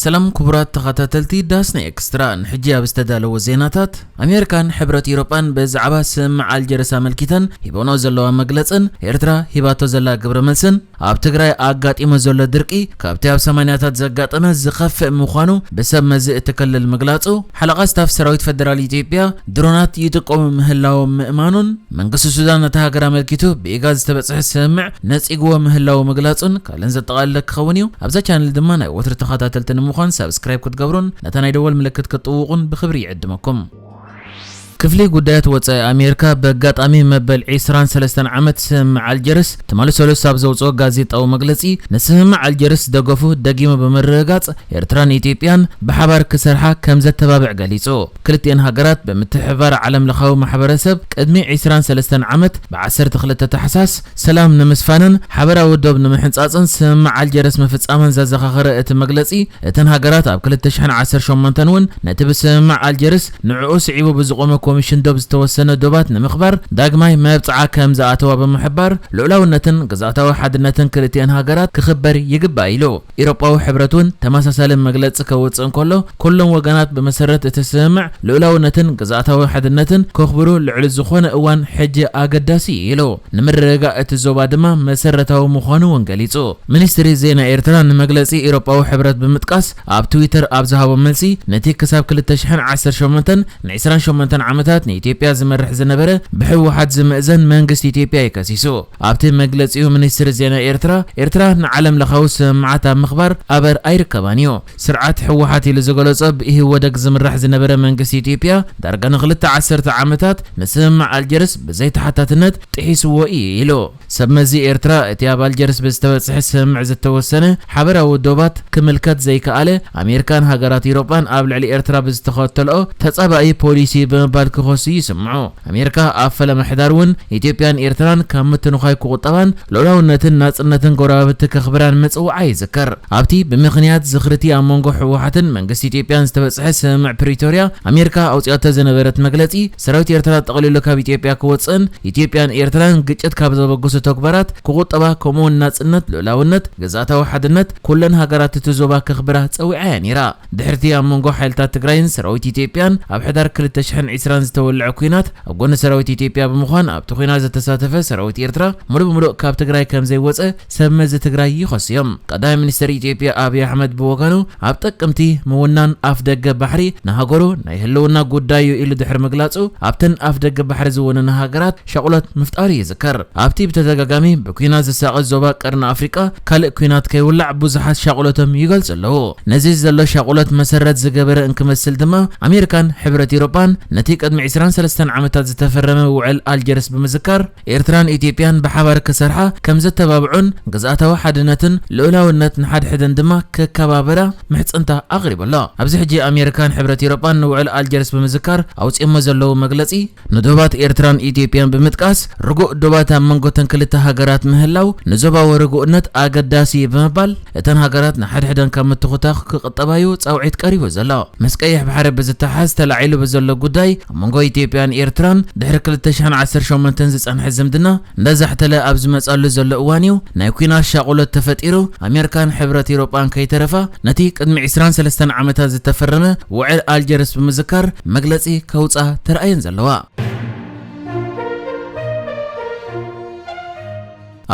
ሰላም ክቡራት ተኸታተልቲ ዳስና ኤክስትራ፣ ንሕጂ ኣብ ዝተዳለወ ዜናታት፣ ኣሜሪካን ሕብረት ኢሮጳን ብዛዕባ ስምምዕ ኣልጀርስ ኣመልኪተን ሂቦኖ ዘለዋ መግለጽን ኤርትራ ሂባቶ ዘላ ግብረ መልስን፣ ኣብ ትግራይ ኣጋጢሞ ዘሎ ድርቂ ካብቲ ኣብ ሰማንያታት ዘጋጠመ ዝኸፍእ ምዃኑ ብሰብ መዚ እቲ ክልል ምግላጹ፣ ሓለቓ ስታፍ ሰራዊት ፈደራል ኢትዮጵያ ድሮናት ይጥቀሙ ምህላዎም ምእማኑን፣ መንግስቲ ሱዳን ነታ ሃገር ኣመልኪቱ ብኢጋድ ዝተበጽሐ ስምምዕ ነጺግዎ ምህላዉ ምግላጹን ካልእን ዘጠቓለለ ክኸውን እዩ። ኣብዛ ቻነል ድማ ናይ ወትሪ ተኸታተልቲ ንምዃን ሳብስክራይብ ክትገብሩን ነታ ናይ ደወል ምልክት ክትጥውቑን ብኽብሪ ይዕድመኩም። ክፍሊ ጉዳያት ወጻኢ ኣሜሪካ፣ በጋጣሚ መበል ዕስራን ሰለስተን ዓመት ስምምዕ ኣልጀርስ፣ ትማሊ ሰሉስ ኣብ ዘውጽኦ ጋዜጣዊ መግለጺ፣ ንስምምዕ ኣልጀርስ ደገፉ ደጊሙ ብምርግጋጽ፣ ኤርትራን ኢትዮጵያን ብሓባር ክሰርሓ ከም ዘተባብዕ ገሊጹ። ክልቲኤን ሃገራት ብምትሕብባር ዓለም ለኻዊ ማሕበረሰብ፣ ቅድሚ ዕስራን ሰለስተን ዓመት ብ ዓሰርተ ክልተ ታሕሳስ ሰላም ንምስፋንን ሓበራዊ ዶብ ንምሕንጻጽን ስምምዕ ኣልጀርስ ምፍጻመን ዘዘኻኸረ እቲ መግለጺ፣ እተን ሃገራት ኣብ ክልተ ሽሕን ዓሰርተ ሸሞንተን እውን ነቲ ብስምምዕ ኣልጀርስ ንዕኡ ስዒቡ ብዝቖመ ኮሚሽን ዶብ ዝተወሰነ ዶባት ንምኽባር ዳግማይ መብጽዓ ከም ዝኣተዋ ብምሕባር፣ ልኡላውነትን ግዝኣታዊ ሓድነትን ክልቲኤን ሃገራት ክኽበር ይግባእ ኢሉ። ኢሮጳዊ ሕብረት እውን ተመሳሳሊ መግለጺ ከውጽእ እንከሎ፣ ኩሎም ወገናት ብመሰረት እቲ ስምምዕ ልኡላውነትን ግዝኣታዊ ሓድነትን ከኽብሩ ልዕሊ ዝኾነ እዋን ሕጂ ኣገዳሲ እዩ ኢሉ። ንምርግጋእ እቲ ዞባ ድማ መሰረታዊ ምዃኑ እውን ገሊጹ። ሚኒስትሪ ዜና ኤርትራ ንመግለጺ ኢሮጳዊ ሕብረት ብምጥቃስ፣ ኣብ ትዊተር ኣብ ዝሃቦ መልሲ፣ ነቲ ክሳብ ክልተ ሽሕን ዓሰርተ ሸሞንተን ንዕስራን ሸሞንተን ዓመታት ንኢትዮጵያ ዝመርሕ ዝነበረ ብህወሓት ዝምእዘን መንግስቲ ኢትዮጵያ እዩ ከሲሱ። ኣብቲ መግለጺኡ፣ ሚኒስትሪ ዜና ኤርትራ፣ ኤርትራ ንዓለም ለኻዊ ስምምዓት ኣብ ምኽባር ኣበር ኣይርከባን እዩ። ስርዓት ህወሓት ኢሉ ዝገለጾ ብኢህወደግ ዝምራሕ ዝነበረ መንግስቲ ኢትዮጵያ፣ ዳርጋ ንክልተ ዓሰርተ ዓመታት ንስምምዕ ኣልጀርስ ብዘይተሓታትነት ጥሒስዎ እዩ ኢሉ። ሰብ መዚ ኤርትራ፣ እቲ ኣብ ኣልጀርስ ብዝተበጽሐ ስምምዕ ዝተወሰነ ሓበራዊ ዶባት ክምልከት ዘይከኣለ፣ ኣሜሪካን ሃገራት ኢሮጳን ኣብ ልዕሊ ኤርትራ ብዝተኸተልኦ ተጻባኢ ፖሊሲ ብምባል ክኸሱ ይስምዑ። ኣሜሪካ ኣብ ፈለማ ሕዳር እውን ኢትዮጵያን ኤርትራን ካብ ምትንዃይ ክቑጠባን ልኡላውነትን ናጽነትን ጎረባብቲ ከኽብራን ምጽውዓ ይዝከር። ኣብቲ ብምኽንያት ዝኽሪ እቲ ኣብ መንጎ ህወሓትን መንግስቲ ኢትዮጵያን ዝተበጽሐ ስምምዕ ፕሪቶርያ፣ ኣሜሪካ ኣውጺኣቶ ዝነበረት መግለጺ፣ ሰራዊት ኤርትራ ጠቕሊሉ ካብ ኢትዮጵያ ክወጽእን ኢትዮጵያን ኤርትራን ግጭት ካብ ዘበግሱ ተግባራት ክቑጠባ፣ ከምኡውን ናጽነት፣ ልኡላውነት፣ ግዝኣታዊ ሓድነት ኩለን ሃገራት እቲ ዞባ ከኽብራ ጸዊዓ እያ ነይራ። ድሕርቲ ኣብ መንጎ ሓይልታት ትግራይን ሰራዊት ኢትዮጵያን ኣብ ሕዳር ክልተ ሽሕን ዕስራን ዝተወልዐ ኲናት፣ ኣብ ጎኒ ሰራዊት ኢትዮጵያ ብምዃን ኣብቲ ኲናት ዝተሳተፈ ሰራዊት ኤርትራ ሙሉእ ብምሉእ ካብ ትግራይ ከም ዘይወጸ ሰብ መዚ ትግራይ ይኸሱ እዮም። ቀዳማይ ሚኒስትር ኢትዮጵያ ኣብይ ኣሕመድ ብወገኑ፣ ኣብ ጥቅምቲ ምውናን ኣፍ ደገ ባሕሪ ንሃገሩ ናይ ህልውና ጉዳይ እዩ ኢሉ ድሕሪ ምግላጹ፣ ኣብተን ኣፍ ደገ ባሕሪ ዝውንና ሃገራት ሻቑሎት ምፍጣሩ ይዝከር። ኣብቲ ብተደጋጋሚ ብኲናት ዝሳቐ ዞባ ቀርኒ ኣፍሪቃ ካልእ ኲናት ከይውላዕ ብዙሓት ሻቑሎቶም ይገልጹ ኣለዉ። ነዚ ዘሎ ሻቑሎት መሰረት ዝገበረ እንክመስል ድማ፣ ኣሜሪካን ሕብረት ኤውሮጳን ነቲ ቅድሚ ዕስራን ሰለስተን ዓመታት ዝተፈረመ ውዕል ኣልጀርስ ብምዝካር፣ ኤርትራን ኢትዮጵያን ብሓባር ክሰርሓ ከም ዘተባብዑን ግዝኣታዊ ሓድነትን ልኡላውነት ንሓድሕደን ድማ ከከባብራ ምሕጽንታ ኣቕሪቡ ኣሎ። ኣብዚ ሕጂ ኣሜሪካን ሕብረት ኤውሮጳን ንውዕል ኣልጀርስ ብምዝካር ኣውጺኦሞ ዘለዉ መግለጺ፣ ንዶባት ኤርትራን ኢትዮጵያን ብምጥቃስ፣ ርጉእ ዶባት ኣብ መንጎ እተን ክልተ ሃገራት ምህላው ንዞባዊ ርጉእነት ኣገዳሲ እዩ ብምባል፣ እተን ሃገራት ንሓድሕደን ካብ ምትኹታኽ ክቕጠባዩ ጻውዒት ቀሪቡ ዘሎ። ምስ ቀይሕ ባሕሪ ብዝተሓዝ ተላዒሉ ብዘሎ ጉዳይ፣ ኣብ መንጎ ኢትዮጵያን ኤርትራን ድሕሪ ክልተ ሽሕን ዓሰርተ ሸሞንተን ዝጸንሐ ዝምድና እንዳዛሕተለ ኣብ ዝመጻሉ ዘሎ እዋን እዩ ናይ ኲናት ሻቑሎት ተፈጢሩ። ኣሜሪካን ሕብረት ኤውሮጳን ከይተረፋ፣ ነቲ ቅድሚ ዕስራን ሰለስተን ዓመታት ዝተፈረመ ውዕል ኣልጀርስ ብምዝካር መግለጺ ከውጻ ተራእየን ዘለዋ።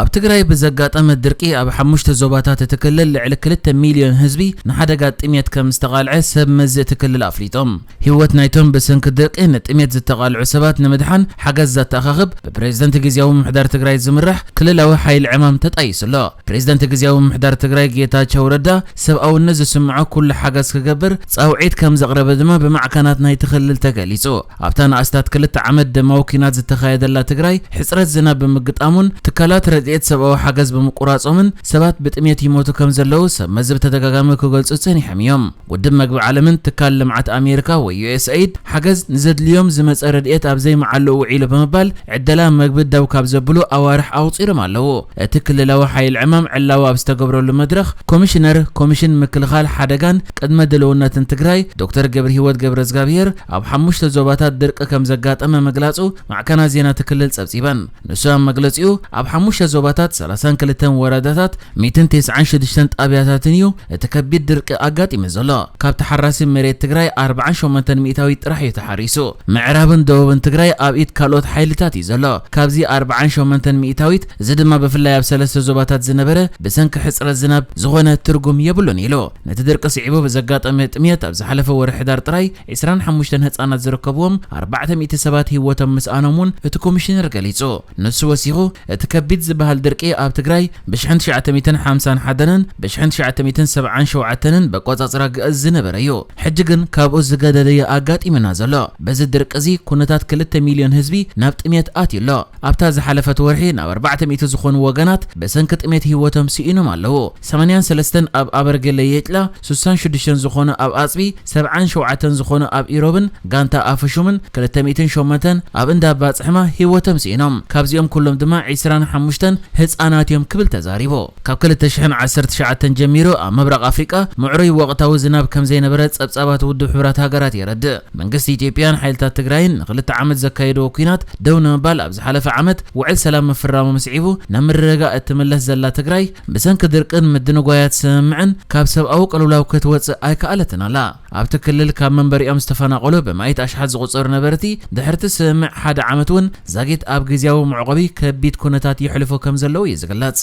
ኣብ ትግራይ ብዘጋጠመ ድርቂ ኣብ ሓሙሽተ ዞባታት እቲ ክልል ልዕሊ ክልተ ሚልዮን ህዝቢ ንሓደጋ ጥሜት ከም ዝተቓልዐ ሰብ መዚ እቲ ክልል ኣፍሊጦም። ህይወት ናይቶም ብሰንኪ ድርቂ ንጥሜት ዝተቓልዑ ሰባት ንምድሓን ሓገዝ ዘተኣኻኽብ ብፕሬዝደንት ግዝያዊ ምምሕዳር ትግራይ ዝምራሕ ክልላዊ ሓይሊ ዕማም ተጣይሱ ኣሎ። ፕሬዝደንት ግዝያዊ ምምሕዳር ትግራይ ጌታቸው ረዳ ሰብኣውነት ዝስምዖ ኩሉ ሓገዝ ክገብር ጻውዒት ከም ዘቕረበ ድማ ብማዕከናት ናይቲ ክልል ተገሊጹ። ኣብታ ንኣስታት ክልተ ዓመት ደማዊ ኲናት ዝተኻየደላ ትግራይ፣ ሕጽረት ዝናብ ብምግጣሙን ትካላት ረድኤት ሰብኣዊ ሓገዝ ብምቁራጾምን ሰባት ብጥሜት ይሞቱ ከም ዘለዉ ሰብ መዚ ብተደጋጋሚ ክገልጹ ጸኒሖም እዮም። ውድብ መግቢ ዓለምን ትካል ልምዓት ኣሜሪካ ወይ ዩ ኤስ ኤይድ ሓገዝ ንዘድልዮም ዝመጸ ረድኤት ኣብ ዘይመዓልኡ ውዒሉ ብምባል፣ ዕደላ መግቢ ደው ካብ ዘብሉ ኣዋርሕ ኣቑጺሮም ኣለዉ። እቲ ክልላዊ ሓይሊ ዕማም ዕላዊ ኣብ ዝተገብረሉ መድረኽ፣ ኮሚሽነር ኮሚሽን ምክልኻል ሓደጋን ቅድመ ድልውነትን ትግራይ ዶክተር ገብረሂወት ገብረዝጋብሄር፣ ኣብ ሓሙሽተ ዞባታት ድርቂ ከም ዘጋጠመ ምግላጹ ማዕከናት ዜና እቲ ክልል ጸብጺበን። ንሱ ኣብ መግለጺኡ፣ ኣብ ሓሙሽተ ዞባታት፣ ሰላሳን ክልተን ወረዳታት፣ ሚእትን ተስዓን ሽዱሽተን ጣብያታትን እዩ እቲ ከቢድ ድርቂ ኣጋጢሙ ዘሎ። ካብ ተሓራሲ መሬት ትግራይ ኣርባዓን ሸሞንተን ሚእታዊት ጥራሕ እዩ ተሓሪሱ። ምዕራብን ደቡብን ትግራይ ኣብ ኢድ ካልኦት ሓይልታት እዩ ዘሎ። ካብዚ ኣርባዓን ሸሞንተን ሚእታዊት፣ እዚ ድማ ብፍላይ ኣብ ሰለስተ ዞባታት ዝነበረ፣ ብሰንኪ ሕፅረት ዝናብ ዝኾነ ትርጉም የብሉን ኢሉ። ነቲ ድርቂ ስዒቡ ብዘጋጠመ ጥምየት ኣብ ዝሓለፈ ወርሒ ሕዳር ጥራይ ዕስራን ሓሙሽተን ህፃናት ዝርከብዎም ኣርባዕተ ሚእቲ ሰባት ህይወቶም ምስኣኖም እውን እቲ ኮሚሽነር ገሊፁ። ንሱ ወሲኹ፣ እቲ ከቢድ ዝበሃል ድርቂ ኣብ ትግራይ ብሽሕን ትሽዓተ ሚእትን ሓምሳን ሓደን ብሽሕን ትሽዓተ ሚእትን ሰብዓን ሸውዓተን በቆፃፅራ ግእዝ ዝነበረ እዩ። ሕጂ ግን ካብኡ ዝገደደ እዩ ኣጋጢሙና ዘሎ። በዚ ድርቂ እዚ ኩነታት ክልተ ሚልዮን ህዝቢ ናብ ጥሜት ኣትዩ ኣሎ። ኣብታ ዝሓለፈት ወርሒ ናብ ኣርባዕተ ሚእቲ ዝኾኑ ወገናት ብሰንኪ ጥሜት ህይወቶም ስኢኖም ኣለዉ። ሰማንያን ሰለስተን ኣብ ኣበርገለ የጭላ፣ ስሳን ሽዱሽተን ዝኾኑ ኣብ ኣፅቢ፣ ሰብዓን ሸውዓተን ዝኾኑ ኣብ ኢሮብን ጋንታ ኣፈሹምን፣ ክልተ ሚእትን ሸሞንተን ኣብ እንዳ ኣባ ፅሕማ ህይወቶም ስኢኖም። ካብዚኦም ኩሎም ድማ ዕስራን ሓሙሽተን ህፃናት እዮም ክብል ተዛሪቡ። ካብ ክልተ ሽሕን ዓሰርተ ትሽዓተን ጀሚሩ ኣብ ምብራቕ ኣፍሪቃ ምዕሩይ ወቕታዊ ዝናብ ከም ዘይነበረ ጸብጻባት ውድብ ሕቡራት ሃገራት የረድእ። መንግስቲ ኢትዮጵያን ሓይልታት ትግራይን ንክልተ ዓመት ዘካየድዎ ኲናት ደው ንምባል ኣብ ዝሓለፈ ዓመት ውዕል ሰላም ምፍራሞም ስዒቡ፣ ናብ ምርግጋእ እትምለስ ዘላ ትግራይ፣ ብሰንኪ ድርቅን ምድንጓያት ስምምዕን ካብ ሰብኣዊ ቅልውላው ክትወጽእ ኣይከኣለትን ኣላ። ኣብቲ ክልል ካብ መንበሪኦም ዝተፈናቐሉ ብማኢት ኣሽሓት ዝቑጸሩ ነበርቲ፣ ድሕርቲ ስምምዕ ሓደ ዓመት እውን ዛጊት ኣብ ግዝያዊ መዕቆቢ ከቢድ ኩነታት የሕልፉ ከም ዘለዉ እዩ ዝግለጽ።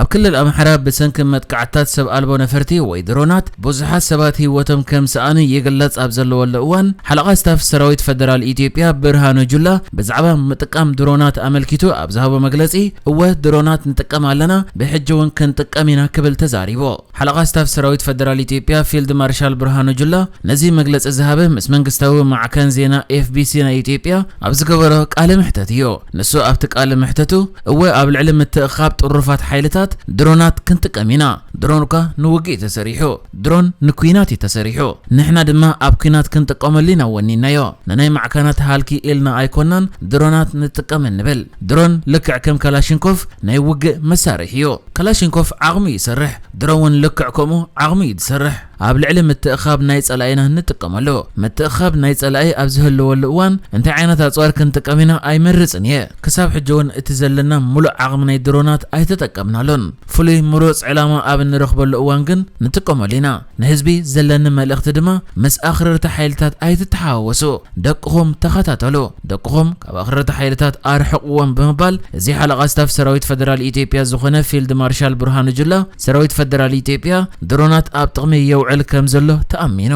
ኣብ ክልል ኣምሓራ ብሰንኪ መጥቃዕትታት ሰብ ኣልቦ ነፈርቲ ወይ ድሮናት ብዙሓት ሰባት ህይወቶም ከም ሰኣኑ ይግለጽ ኣብ ዘለወሉ እዋን፣ ሓለቓ ስታፍ ሰራዊት ፈደራል ኢትዮጵያ ብርሃኑ ጁላ ብዛዕባ ምጥቃም ድሮናት ኣመልኪቱ ኣብ ዝሃቦ መግለጺ፣ እወ ድሮናት ንጥቀም ኣለና፣ ብሕጂ እውን ክንጥቀም ኢና ክብል ተዛሪቡ። ሓለቓ ስታፍ ሰራዊት ፈደራል ኢትዮጵያ ፊልድ ማርሻል ብርሃኑ ጁላ ነዚ መግለጺ ዝሃበ ምስ መንግስታዊ ማዕከን ዜና ኤፍቢሲ ናይ ኢትዮጵያ ኣብ ዝገበሮ ቃለ መሕተት እዩ። ንሱ ኣብቲ ቃለ መሕተቱ፣ እወ ኣብ ልዕሊ ምትእኻብ ጥሩፋት ሓይልታት ድሮናት ክንጥቀም ኢና። ድሮን እኳ ንውግእ እዩ ተሰሪሑ። ድሮን ንኲናት እዩ ተሰሪሑ። ንሕና ድማ ኣብ ኲናት ክንጥቀመሉ ኢና ወኒናዮ። ንናይ ማዕከናት ሃልኪ ኢልና ኣይኮናን ድሮናት ንጥቀም እንብል። ድሮን ልክዕ ከም ካላሽንኮቭ ናይ ውግእ መሳርሒ እዩ። ካላሽንኮቭ ዓቕሙ ይሰርሕ፣ ድሮን እውን ልክዕ ከምኡ ዓቕሙ እዩ ዝሰርሕ። ኣብ ልዕሊ ምትእኻብ ናይ ጸላኢና ንጥቀመሉ። ምትእኻብ ናይ ጸላኢ ኣብ ዝህልወሉ እዋን እንታይ ዓይነት ኣጽዋር ክንጥቀም ኢና ኣይመርጽን እየ። ክሳብ ሕጂ እውን እቲ ዘለና ሙሉእ ዓቕሚ ናይ ድሮናት ኣይተጠቀምናሉን። ፍሉይ ምሩጽ ዕላማ ኣብ እንረኽበሉ እዋን ግን ንጥቀመሉ ኢና። ንህዝቢ ዘለኒ መልእኽቲ ድማ ምስ ኣኽረርቲ ሓይልታት ኣይትተሓዋወሱ። ደቅኹም ተኸታተሉ፣ ደቅኹም ካብ ኣኽረርቲ ሓይልታት ኣርሕቕዎም ብምባል እዚ ሓለቓ ስታፍ ሰራዊት ፈደራል ኢትዮጵያ ዝኾነ ፊልድ ማርሻል ብርሃኑ ጁላ፣ ሰራዊት ፈደራል ኢትዮጵያ ድሮናት ኣብ ጥቕሚ የውዕል ከም ዘሎ ተኣሚኑ።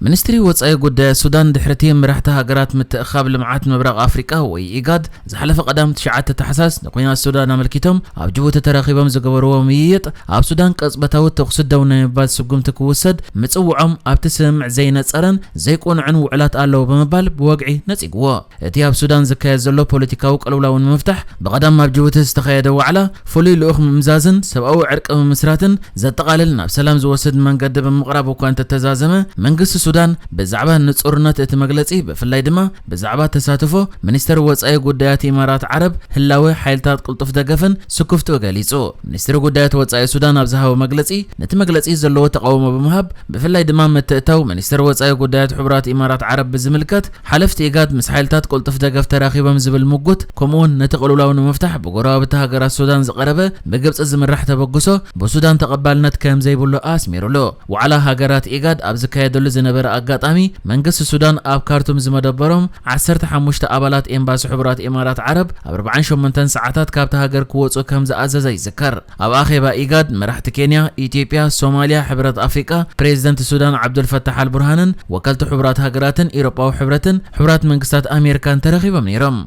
ሚኒስትሪ ወጻኢ ጉዳያት ሱዳን ድሕርቲ መራሕቲ ሃገራት ምትእኻብ ልምዓት ምብራቕ ኣፍሪቃ ወይ ኢጋድ ዝሓለፈ ቀዳም ትሽዓተ ታሕሳስ ንኩናት ሱዳን ኣመልኪቶም ኣብ ጅቡቲ ተራኺቦም ዝገበርዎ ምይይጥ ኣብ ሱዳን ቅጽበታዊ ተኹሲ ደው ናይ ምባል ስጉምቲ ክውሰድ ምጽውዖም ኣብቲ ስምምዕ ዘይነጸረን ዘይቁኑዕን ውዕላት ኣለዉ ብምባል ብወግዒ ነጺግዎ። እቲ ኣብ ሱዳን ዝካየድ ዘሎ ፖለቲካዊ ቅልውላው ንምፍታሕ ብቐዳም ኣብ ጅቡቲ ዝተኻየደ ዋዕላ ፍሉይ ልኡኽ ምምዛዝን ሰብኣዊ ዕርቂ ምምስራትን ዘጠቓልል ናብ ሰላም ዝወስድ መንገዲ ብምቕራብ እኳ እንተተዛዘመ፣ መንግስቲ ሱዳን ብዛዕባ ንጹርነት እቲ መግለጺ ብፍላይ ድማ ብዛዕባ ተሳትፎ ሚኒስተር ወጻኢ ጉዳያት ኢማራት ዓረብ ህላወ ሓይልታት ቅልጡፍ ደገፍን ስክፍትኡ ገሊጹ። ሚኒስትሪ ጉዳያት ወጻኢ ሱዳን ኣብ ዝሃቦ መግለጺ፣ ነቲ መግለጺ ዘለዎ ተቓውሞ ብምሃብ፣ ብፍላይ ድማ ምትእታው ሚኒስተር ወጻኢ ጉዳያት ሕቡራት ኢማራት ዓረብ ብዝምልከት፣ ሓለፍቲ ኢጋድ ምስ ሓይልታት ቅልጡፍ ደገፍ ተራኺቦም ዝብል ምጉት፣ ከምኡውን ነቲ ቅልውላው ንምፍታሕ ብጎረባብቲ ሃገራት ሱዳን ዝቐረበ ብግብጺ ዝምራሕ ተበግሶ ብሱዳን ተቐባልነት ከም ዘይብሉ ኣስሚሩሉ። ዋዕላ ሃገራት ኢጋድ ኣብ ዝካየደሉ ዝነበረ ኣጋጣሚ፣ መንግስቲ ሱዳን ኣብ ካርቱም ዝመደበሮም ዓሰርተ ሓሙሽተ ኣባላት ኤምባሲ ሕቡራት ኢማራት ዓረብ ኣብ ኣርባዓን ሸሞንተን ሰዓታት ካብታ ሃገር ክወጹ ከም ዝኣዘዘ ይዝከር። ኣብ ኣኼባ ኢጋድ መራሕቲ ኬንያ፣ ኢትዮጵያ፣ ሶማልያ፣ ሕብረት ኣፍሪቃ፣ ፕሬዚደንት ሱዳን ዓብዱልፈታሕ ኣልቡርሃንን ወከልቲ ሕቡራት ሃገራትን ኢሮጳዊ ሕብረትን ሕቡራት መንግስታት ኣሜሪካን ተረኺቦም ነይሮም።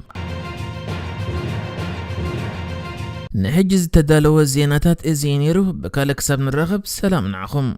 ንሕጂ ዝተዳለወ ዜናታት እዚ እዩ ነይሩ። ብካልእ ክሳብ ንራኸብ ሰላም ንዓኹም።